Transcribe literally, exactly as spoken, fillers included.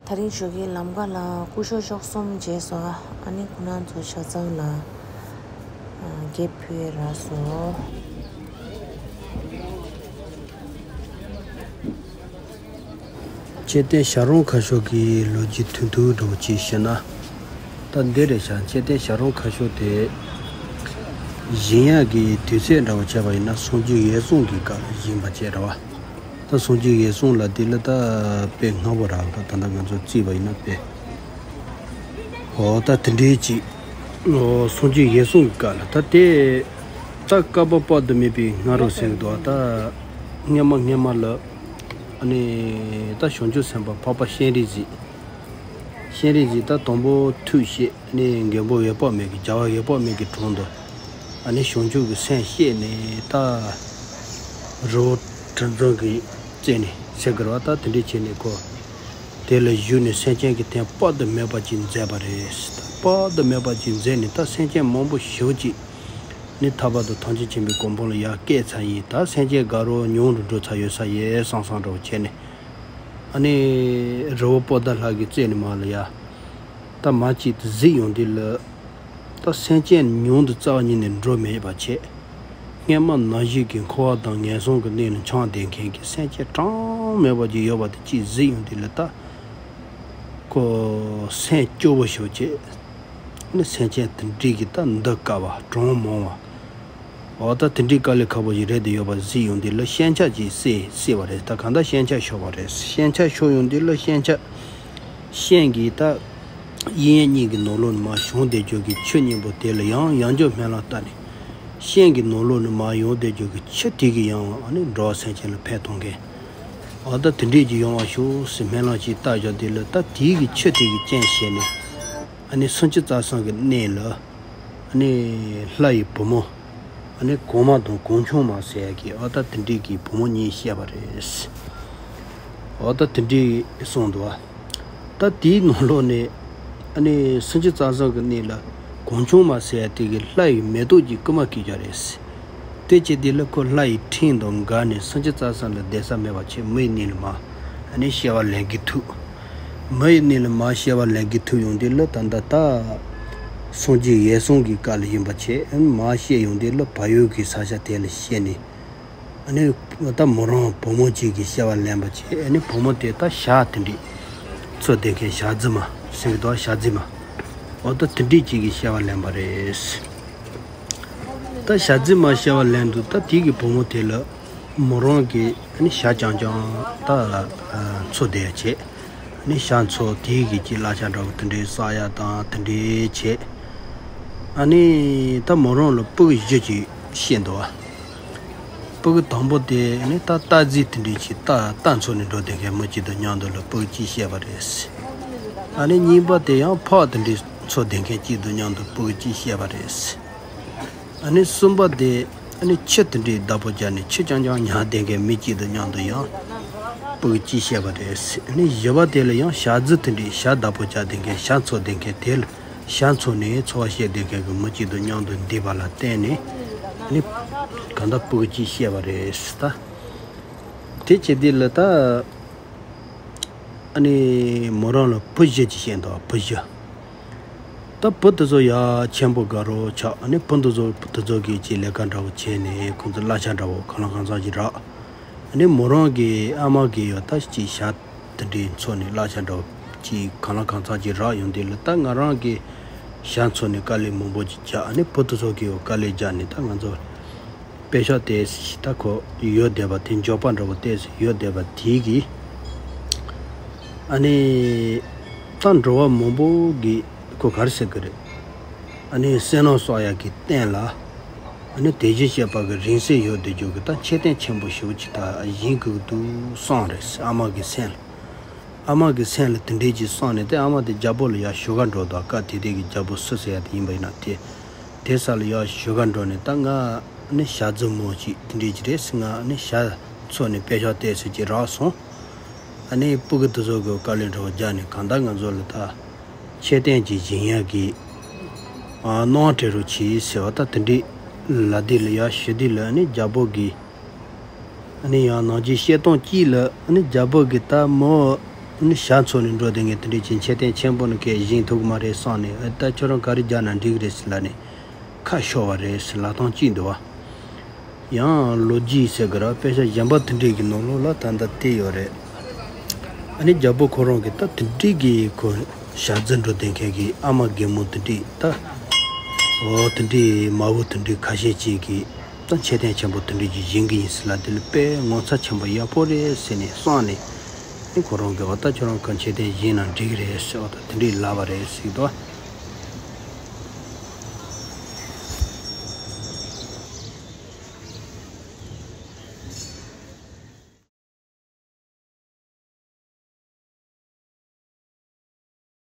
དེ་རིང་ཞོགས་ཀའི་ལམ་ཁ་ལ་སྐུ་ཞབས་ཤོག་གསུམ་མཇལ་སོང་། ཨ་ནི་ཁོ་རང་ཚོ་ཆ་ཚང་ལ་ཨ་འགྱེད་ཕུལ་རག་སོང་། མཆོད་རྟེན་བྱ་རུང་ཁ་ཤོར་གྱི་ལོ་རྒྱུས་ཐུང་ཐུང་འདྲ་བོ་ཅིག་བཤད་ན། ད་འདི་རེད་ཤག་མཆོད་རྟེན་བྱ་རུང་ཁ་ཤོར་དེ་བཞེངས་ཡག་གི་དུས་ཚོད་འདྲ་བོ་བྱས་པ་ཡིན་ན་སངས་རྒྱས་འོད་སྲུང་གི་སྐབས་ལ་བཞེངས་པ་བྱས་རེད་བ། ད་སངས་རྒྱས་འོད་སྲུང་ལབ་དུས་ལ་ད་དཔེ་སྔ་པོ་རང་ད་ད་ལྟ་ང་ཚོ་བརྩིས་པ་ཡིན་ན་དཔེ། འོ་ད་དེ་འདྲའི་ཅིག་འོ་སངས་རྒྱས་འོད་སྲུང་གི་སྐབས་ལ་ད་དེ་ད་བསྐལ་པ་དཔག་ཏུ་མེད་པའི་སྔ་རོལ་ཟེར་གི་འདུག་ད་སྔ་མ་སྔ་མ་ལ་ཨ་ནི་ད་བྱང་ཆུབ་སེམས་དཔའ་འཕགས་པ་སྤྱན་རས་གཟིགས། སྤྱན་རས་གཟིགས་ད་དང་པོ་ཐུགས་བསྐྱེད་ནས་མགོན་པོ་འོད་དཔག་མེད་ཀྱི་རྒྱལ་བ་འོད་དཔག་མེད་ཀྱི་དྲུང་དུ་ཨ་ནི་བྱང་ཆུབ་ཀྱི་སེམས་བསྐྱེད་ནས་ད་རི་བོ་གྲུ་འཛིན་གྱི་རྩེ་ནས་ཟེར་གི་རེད་བ། ད་དེ་འདྲས་བྱས་ནས་ཁོ་དེ་ལ་བཞུགས་ནས་སེམས་ཅན་གྱི་དོན་དཔག་ཏུ་མེད་པ་ཅིག་མཛད་པ་རེད། དཔག་ཏུ་མེད་པ་ཅིག་མཛད་ནས་ད་སེམས་ཅན་མང་པོ་ཞེ་པོ་ཅིག་ནི་ཐར་པ་དང་ཐམས་ཅད་མཁྱེན་པའི་གོ་འཕང་ལ་ཡར་བསྐྱལ་ཚར་ཡིན། ད་སེམས་ཅན་དགའ་རབ་མྱོང་དུ་འགྲོ་ཚར་ཡོད་ས་ཡིན་བསམ་བསམ་འདྲ་བོ་བྱས་ནས། ཨ་ནི་རི་བོ་པོ་ཏ་ལ་གི་རྩེ་ནས་མར་ལ་ཡ། ད་མར་ཅིག་ཏུ་གཟིགས་ཡོང་དུས་ལ། ད་སེམས་ཅན་མྱོང་དུ་རྩ་བ་ཉིད་ནས་འགྲོ་མེད་པ་བྱས། སྔ་མ་ནང་བཞིན་གྱི་འཁོར་བ་དང་ངན་སོང་གི་གནས་ལ་འཁྱམས་བསྡད་མཁན་གྱི་སེམས་ཅན་གྲངས་མེད་པ་ཅིག་ཡོད་པ་དེ་ཅིག་གཟིགས་ཡོང་དུས་ལ་ད། ཁོ་སེམས་སྐྱོ་བོ་ཞིག་བྱས། ནི་སེམས་ཅན་དེ་འདྲའི་གི་ད་འདི་དཀའ་བ་གྲངས་མང་བ། འོ་ད་དེ་འདྲའི་དཀའ་ལས་ཁག་པོ་ཞིག་རེད་དེ་ཡོད་པ་གཟིགས་ཡོང་དུས་ལ་ཞེན་ཆགས་ཀྱིས་བསྲེགས་བསྲེགས་པ་རེད། ད་གང་ལྟར་ཞེན་ཆགས་ཤོར་བ་རེད། ཞེན་ཆགས་ཤོར་ཡོང་དུས་ལ་ཞེན་ཆགས། ཞེན་གྱིས་ད། གཡས་གཡོན་གཉིས་ཀྱི་ནང་ལོགས་ནས་མར་བྱུང་བསྡད་རྒྱུ་གི་ཆུ་གཉན་པོ་དེ་ལ་ཡང་ཡང་བསྐྱར་སྨོན་ལམ་བཏབ་ནས། ཞེན་གྱི་ནང་ལོགས་ནས་མར་ཡོང་བསྡད་རྒྱུ་གི་ཆུ་དེ་གིས་ཡང་ཨ་ནི་འགྲོ་བ་སེམས་ཅན་ལ་ཕན་ཐོགས་མཁན། འོ་ད་དེ་འདྲས་ཀྱི་ཡོང་བ་ཤོག་ཟེར་སྨོན་ལམ་ཞིག་བཏབ་བཞག་དུས་ལ་ད་དེའི་གི་ཆུ་དེ་གི་རྐྱེན་བྱས་ནས། ཨ་ནི་སུམ་ཅུ་རྩ་གསུམ་གྱི་གནས་ལ། ཨ་ནི་ལྷ་ཡི་བུ་མོ། ཨ་ནི་གོང་མ་དང་གོང་ཆུང་མ་ཟེར་ཡ་གི་ཨ་ད་དེ་འདྲའི་གི་བུ་མོ་གཉིས་བཤད་པ་རེད། ཨ་ད་དེ་འདྲའི་གསུངས་འདུག་ཨ་ད་དེའི་ནང་ལོགས་ནས་ཨ་ནི་སུམ་ཅུ་རྩ་གསུམ་གྱི་གནས་ལ་གོང་ཆུང་མ་ཟེར་ཡ་དེ་གི་ལྷ་ཡི་མེ་ཏོག་གི་སྐུལ་མ་སྐྱེས་ཀྱང་རེད། དེ་བྱས་དུས་ལ་ཁོ་ལྷ་ཡི་ཕྲིན་དང་འགལ་ནས་སུམ་ཅུ་རྩ་གསུམ་ལ་བསྡད་ས་མེད་པ་བྱས་མི་ཡི་གནས་ལ་མར་ཨ་ནི་སྐྱེ་བ་ལེན་གྱི་ཐུག་མི་ཡི་གནས་ལ་མར་སྐྱེ་བ་ལེན་གྱི་ཐུག་ཡོང་དུས་ལ་ད་ལྟ་ད། སངས་རྒྱས་འོད་སྲུང་གི་བཀའ་ལ་ཡིན་པ་བྱས་ཨ་ནི་མར་སྐྱེས་ཡོང་དུས་ལ་བལ་ཡུལ་གྱི་ས་ཆ་དེ་ལ་སྐྱེས་ནས། ཨ་ནི་ད་མོ་རང་བུ་མོ་གཅིག་གི་སྐྱེ་བ་ལེན་པ་བྱས། ཨ་ནི་བུ་མོ་དེ་ད་ཞག་དེ་འདྲས་འཚོ་བསྡད་མཁན་ཞག་རྫི་མ་ཟེར་གི་འདུག་ཞག་རྫི་མ། འོ་ད་དེ་འདྲས་གཅིག་གི་སྐྱེ་བ་ལེན་པ་རེད། ད་ཞག་རྫི་མ་སྐྱེ་བ་ལེན་དུས་ད་དེ་གི་བུ་མོ་དེ་ལ་མོ་རང་གི་ཨ་ནི་ཞག་རྐྱང་རྐྱང་ད་འཚོ་བསྡད་བྱས། ཨ་ནི་ཞག་འཚོ་དེ་གི་ཅིག་གླ་ཆ་འདྲ་བོ་དེ་འདྲའི་བསགས་ཡ་དང་དེ་འདྲའི་བྱས། ཨ་ནི་ད་མོ་རང་ལ་སྤུ་གུ་བཞི་ཅིག་སྐྱེས་འདུག་སྤུ་གུ་དང་པོ་དེ་ནི་ད་རྟ་རྫི་དེ་འདྲའི་ཅིག་རྟ་རྟ་འཚོ་ནས་འགྲོ་བསྡད་མཁན་མི་གཅིག་དང་མཉམ་དུ་ལ་སྤུ་གུ་གཅིག་སྐྱེས་པ་རེད། ཨ་ནི་གཉིས་པ་དེ་ཡང་ཕག་དེ་འདྲའི་འཚོ་བསྡད་མཁན་གཅིག་དང་མཉམ་དུ་སྤུ་གུ་གཅིག་སྐྱེས་པ་རེད། ཨ་ནི་གསུམ་པ་དེ་ཨ་ནི་ཁྱི་དེ་འདྲའི་བདག་པོ་བརྒྱབ་ནས་ཁྱི་རྐྱང་རྐྱང་ཉར་བསྡད་མཁན་མི་གཅིག་དང་མཉམ་དུ་ཡང་སྤུ་གུ་གཅིག་སྐྱེས་པ་རེད། ཨ་ནི་བཞི་པ་དེ་ལ་ཡང་བྱ་རྫི་དེ་འདྲའི་བྱ་བདག་པོ་བརྒྱབ་བསྡད་མཁན་བྱ་འཚོ་བསྡད་མཁན་དེ་ལ། ཞག་འཚོ་ནས་འཚོ་བ་བྱེད་བསྡད་མཁན་གྱི་མི་གཅིག་དང་མཉམ་དུ་འདས་པ་ལ་བརྟེན་ནས་ནི་གང་ལྟར་སྤུ་གུ་གཅིག་སྐྱེས་པ་རེད་ད། དེ་བྱེད་དུས་ལ་ད་ཨ་ནི་མོ་རང་ལ་བུ་བཞི་ཅིག་སྐྱེས་འདུག་བུ་བཞི། ད་བུ་དེ་ཚོ་ཡ་ཆེན་པོ་དགའ་རབ་ཆགས། ཨ་ནི་བུ་དེ་ཚོ་དེ་ཚོ་གིས་ཅིག་ལས་ཀ་འདྲ་བོ་བྱས་ནས་ཁོང་ཚོ་གླ་ཆ་འདྲ་བོ་གང་ལ་གང་འཚམ་ཅིག་རག་ཨ་ནི་མོ་རང་གི་ཨ་མ་གིས་ཡང་ད་ཅིག་ཞག་དེ་འདྲའི་འཚོ་ནས་གླ་ཆ་འདྲ་བོ་ཅིག་གང་ལ་གང་འཚམ་ཅིག་རག་ཡོང་དུས་ལ་ད་ང་རང་གིས་ཞག་འཚོ་ནས་དཀའ་ལས་མང་པོ་ཅིག་རྒྱག་ཨ་ནི་བུ་དེ་ཚོ་གིས་ཡང་དཀའ་ལས་རྒྱག་ནས་ད་ང་ཚོ་དཔེ་ཤག་དེ་ད་ཁོ་ཡོད་བསྡད་པ་དེ་འབྱོར་པ་འདྲ་བོ་ཏོག་ཙམ་ཡོད་བསྡད་པ་དེ་གིས་ཨ་ནི་ད་འགྲོ་བ་མང་པོ་གིས་ཁོ་ག་རེ་ཟེར་གི་རེད། ཨ་ནི་བསོད་ནམས་གསོག་ཡག་གི་རྟེན་ལ། ཨ་ནི་དེ་བཞིན་གཤེགས་པ་གི་རིང་བསྲེལ་ཡོད་བསྡད་རྒྱུ་གི་ད་མཆོད་རྟེན་ཆེན་པོ་ཞེ་པོ་ཅིག་ད་བཞེངས་དགོས་ཀྱི་འདུག་བསམ་རེད། ཨ་མ་གི་སེམས་ལ། ཨ་མ་གི་སེམས་ལ་དེ་འདྲའི་ཅིག་བསམ་ནས་དེ་ཨ་མ་དེ་རྒྱལ་པོ་ལ་ཡར་ཞུ་ག་འགྲོ་དང་། སྐབས་དེ་དུས་ཀྱི་རྒྱལ་པོ་སུ་ཟེར་ཡ་དེ་ཡིན་པ་ཡིན་ན་དེ། དེ་ས་ལ་ཡར་ཞུ་ག་འགྲོ་ནས་ད་ང་ཨ་ནི་ཞག་རྫི་མོ་ཅིག་དེ་འདྲའི་ཅིག་རེད་ཟེར། ང་ཨ་ནི་ཞག་འཚོ་ནས་དཔེ་ཤག་ཏོག་ཙམ་ཅིག་རག་སོང་། ཨ་ནི་སྤུ་གུ་དེ་ཚོ་གི་དཀའ་ལས་འདྲ་བོ་རྒྱག་ནས་གང་ལྟར་ང་ཚོ་ལ་ད། མཆོད་རྟེན་གྱི་བཞེངས་ཡག་གི་ཨ་གནང་སྤྲད་རོགས་གྱིས་ཟེར་བ་ད་དེ་འདྲའི་ལབ་དུས་ལ་ཡར་ཞུ་དུས་ལ་ཨ་ནི་རྒྱལ་པོ་གིས་ཨ་ནི་ཡང་ནང་ཆེན་བཤད་སྟངས་གཅིག་ལ་ཨ་ནི་རྒྱལ་པོ་གིས་ད་མོ་ ནི་ཞྭ་འཚོ་ནས་འགྲོ་དེ་ངས་དེ་འདྲས་ཀྱི་མཆོད་རྟེན་ཆེན་པོ་ནི་གས་བཞེངས་ཐུབ་ཀྱི་མ་རེད་བསམ་ནས། ཨ་ད་ཁྱོད་རང་ག་རེ་རྒྱག་ན་འགྲིག་གི་རེད་ཟེར་ལབ་ནས་ཁ་ཤོར་བ་རེད་ཟེར་ལབ་སྟངས་གཅིག་འདུག་བ། ཡང་ལོ་རྒྱུས་ཟེར་གི་ར། དཔེ་ཆ་གཞན་པ་དེ་འདྲས་ཀྱི་ནང་ལོགས་ལ་ད་ལྟ་བལྟས་ཡོད་རེད། ཨ་ནི་རྒྱལ་པོ་ཁོ་རང་གིས་ད་དེ་འདྲས་ཀྱི་ཁོ་ཞྭ་རྫི་འགྲོ་དེ་མཁན་གྱི་ཨ་མ་རྒན་མོ་དེ་འདྲས་ད། འོ་དེ་འདྲས་མ་བུ་དེ་འདྲས་ཁ་ཤས་ཅིག་གིས་ད་མཆོད་རྟེན་ཆེན་པོ་དེ་འདྲས་ཀྱི་བཞེངས་གི་ཡིན་ཟེར་ལབ་དེ་ལ་དཔེ་ངོ་མཚར་ཆེན་པོ་ཡག་པོ་རེད་ཟེར་ནས་བསམ་ནས། ཨ་ནི་ཁོ་རང་གིས་འོ་ད་ཁྱོད་རང་གི་མཆོད་རྟེན་བཞེངས་ན་འགྲིག་གི་རེད་ཟེར། འོ་ད་དེ་འདྲས་ལབ་པ་རེད་ཟེར་གི་འདུག་བ།